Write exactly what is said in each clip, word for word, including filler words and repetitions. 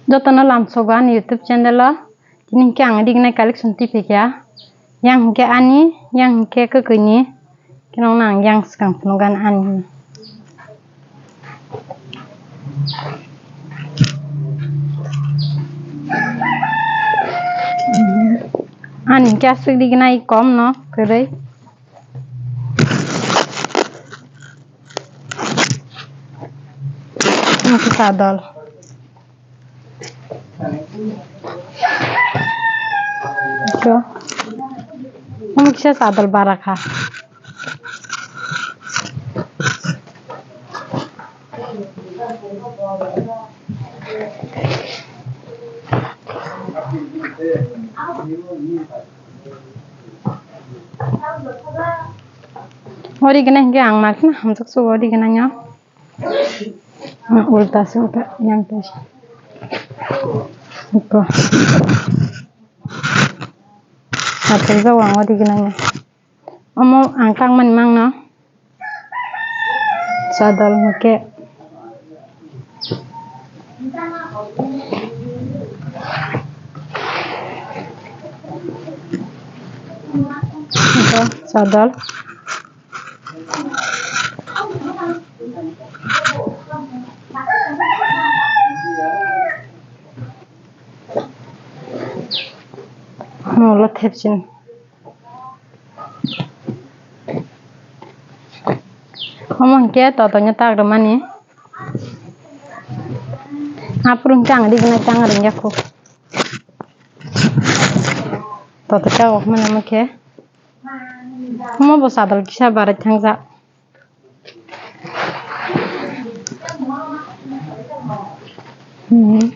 Jotono lamsogo ani YouTube channel o. Tini hwnkhe ang rignai collection twi phaikha. Yang hwnkhe ani, yang hwnkhe kwkwini. Khe nokno ang yang swkang phunukgani ani. Ani hwnkhe aswk rignai komno kwrwi. Sadol. Ito. Omo kisa sadol bara kha. Ori gana hingke ang mak na hamjak sugo ori gana nya. Ulta se ulta yang ta se. Ito. Atel jawang ori gana nya. Omo ang tangmani mangno. Sadol hwnkhe. Sadol. Molo thepsin. Omo hwnkhe toto nya tak rwmani. Aphuru hwnkhe ang rigna chang ringya kho. Toto chawak mani omo khe. Omo bo sadol kisa barai thangjak. Hmm.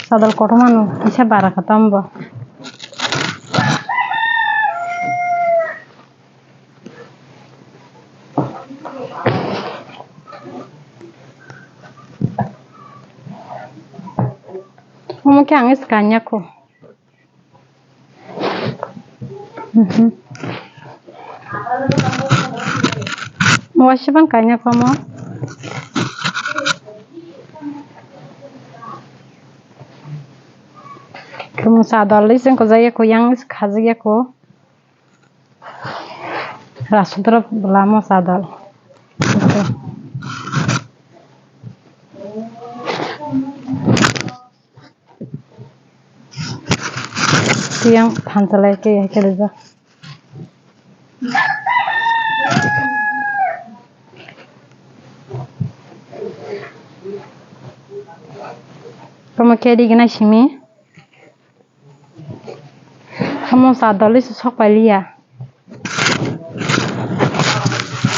Sadol kotorma no kisa bara kha tambo. Omo khe ang swkang ya kho. Mhm. Waisa bang kaina komo. Kemo sadol iseng ko jaya ko yang is khajaya ko. Rasudra belamo sadol. Tiyang phansalai ke ya ke rija. Komo kedi gina simi. Komo sadol is sok paliya.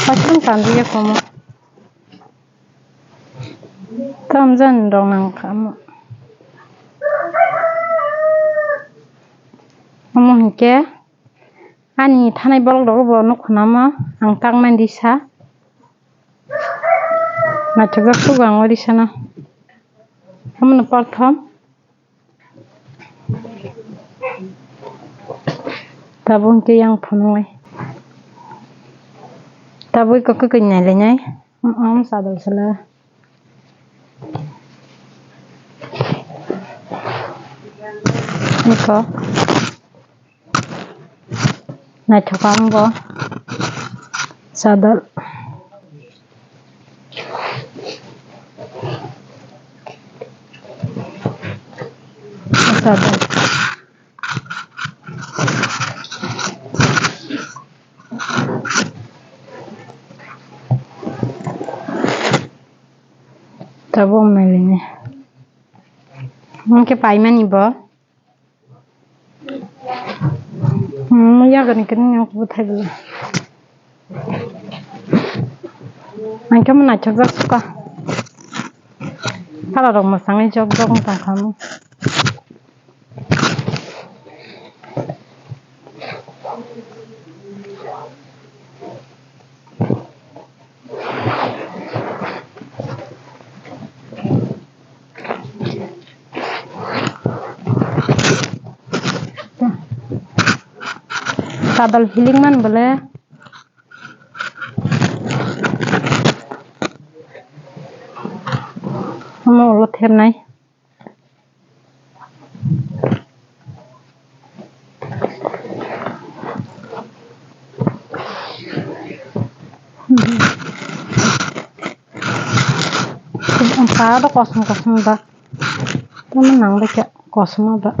Pachung tandiya komo. Tamjan rok nang kha omo. Omo hinkhe ani thanai borok rok bo nuk khna omo ang tak mani risa. Naithokjak sugo ang o risa no. Omo no prothom. Tabuk hwnkhe yang phunuknai. Tabuk eko kwkwi nailainai. Om sadol sala. Eko. Naithok ang bo. Sadol. Sadol. Tabuk nailini. Mungke paimani bo. Hmm, yagani kini yang kubuthai bela. Angke mo naithok jak suka. Pala rok masang jok jok tang khamu. Sadol hilik man bole. Omo ulo thepnai. Ang pa do kosom kosom ba. Tamo nang le kya kosom ba.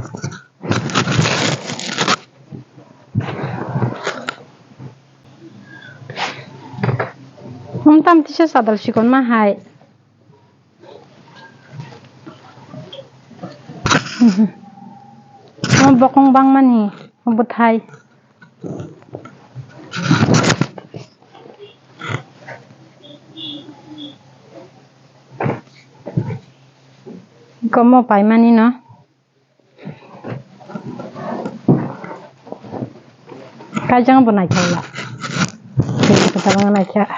Hum tam tisa sadal sikon ma hai. Omo bokong bangmani bwthai. Komo paimani no. Kaijang bo naithok la. Kaijang bo naithok.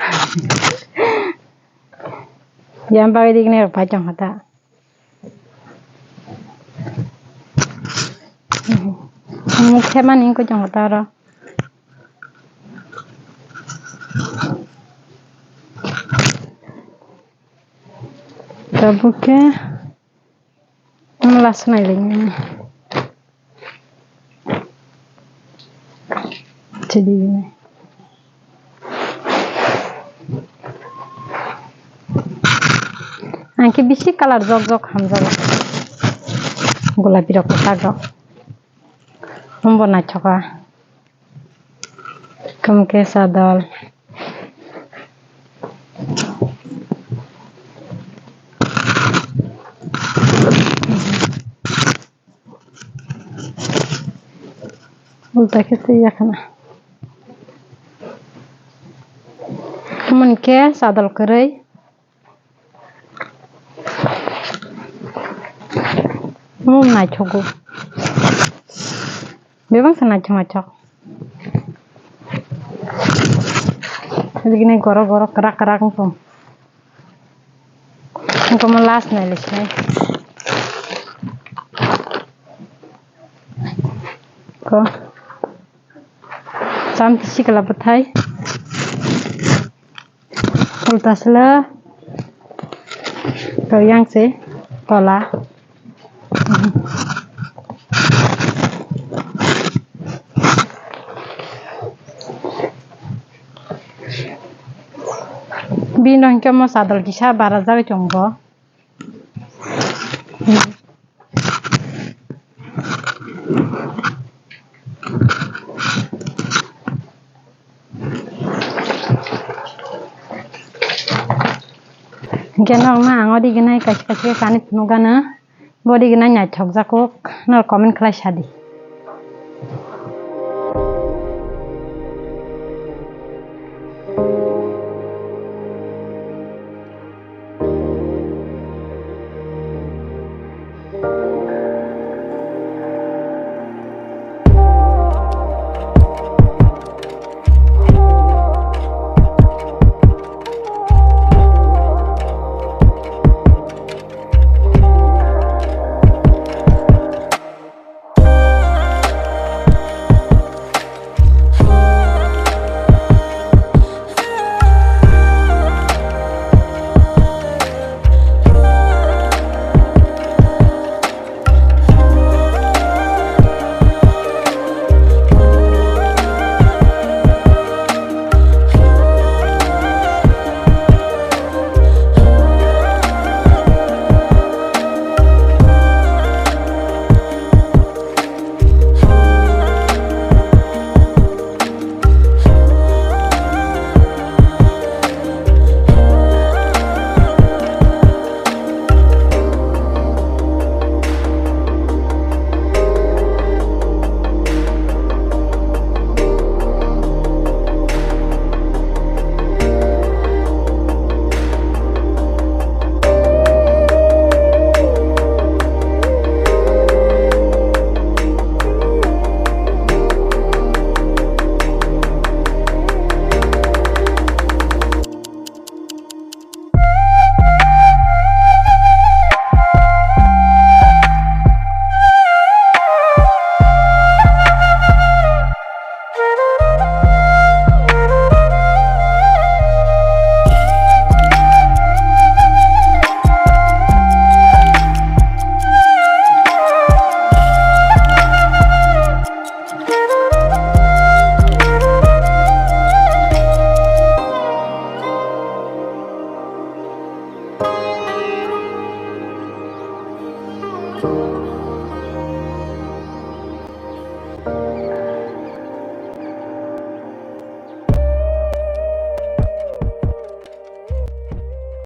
Yang bagwi digini rok pai tong kha ta. Muk khemani wngkha tong kha ta oro. Tabuk khe. Omo last nai le nini. Chidi nai. Ang khe bisi colour jok jok hamjago. Gulapi rok kwchak rok. Omo bo naithoka. Kum khe sadol. Ulta khe twi yakhana. Omo ni khe sadol kwrwi. Omo naithogo. Bebak se naithok naithok. Bini goro goro kwrak kwrak wngkha. Wngkha omo last nai le sinai. Ko. Tam tisi kala bwthai. Ulta sela. To yang se tola. Bini hwnkhe omo sadol kisa bara jagwi tongo. Hwnkhe norokno ang o rignai kaisa kaisa khe kani phunukgano, bo rignai naithokjakgo, norok comment khlai sadi.